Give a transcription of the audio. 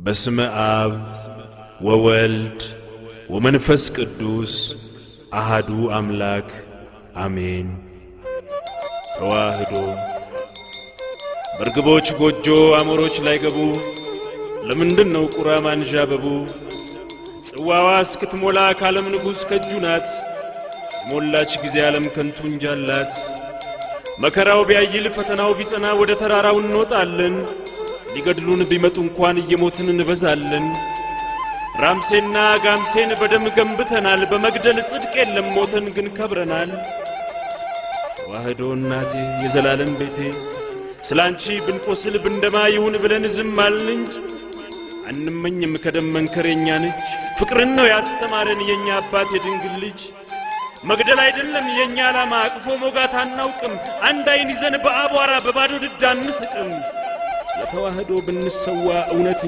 በስመ አብ ወወልድ ወመንፈስ ቅዱስ አሃዱ አምላክ አሜን። ተዋህዶ በርግቦች ጎጆ አሞሮች ላይገቡ ለምንድን ነው ቁራ ማንዣበቡ? ጽዋዋ እስክትሞላ ከዓለም ንጉሥ ከእጁ ናት። የሞላች ጊዜ ዓለም ከንቱ እንጃላት። መከራው ቢያይል ፈተናው ቢጸና ወደ ተራራው እንወጣለን። ሊገድሉን ቢመጡ እንኳን እየሞትን እንበዛለን። ራምሴና ጋምሴን በደም ገንብተናል። በመግደል ጽድቅ የለም ሞተን ግን ከብረናል። ተዋህዶ እናቴ የዘላለም ቤቴ ስለ አንቺ ብንቆስል ብንደማ ይሁን ብለን ዝም አልን እንጂ አንመኝም ከደም መንከር የኛን እጅ። ፍቅርን ነው ያስተማረን የኛ አባት የድንግል ልጅ። መግደል አይደለም የኛ ዓላማ፣ አቅፎ ሞጋት አናውቅም። አንድ አይን ይዘን በአቧራ በባዶ ድድ አንስቅም። ለተዋህዶ ብንሰዋ እውነት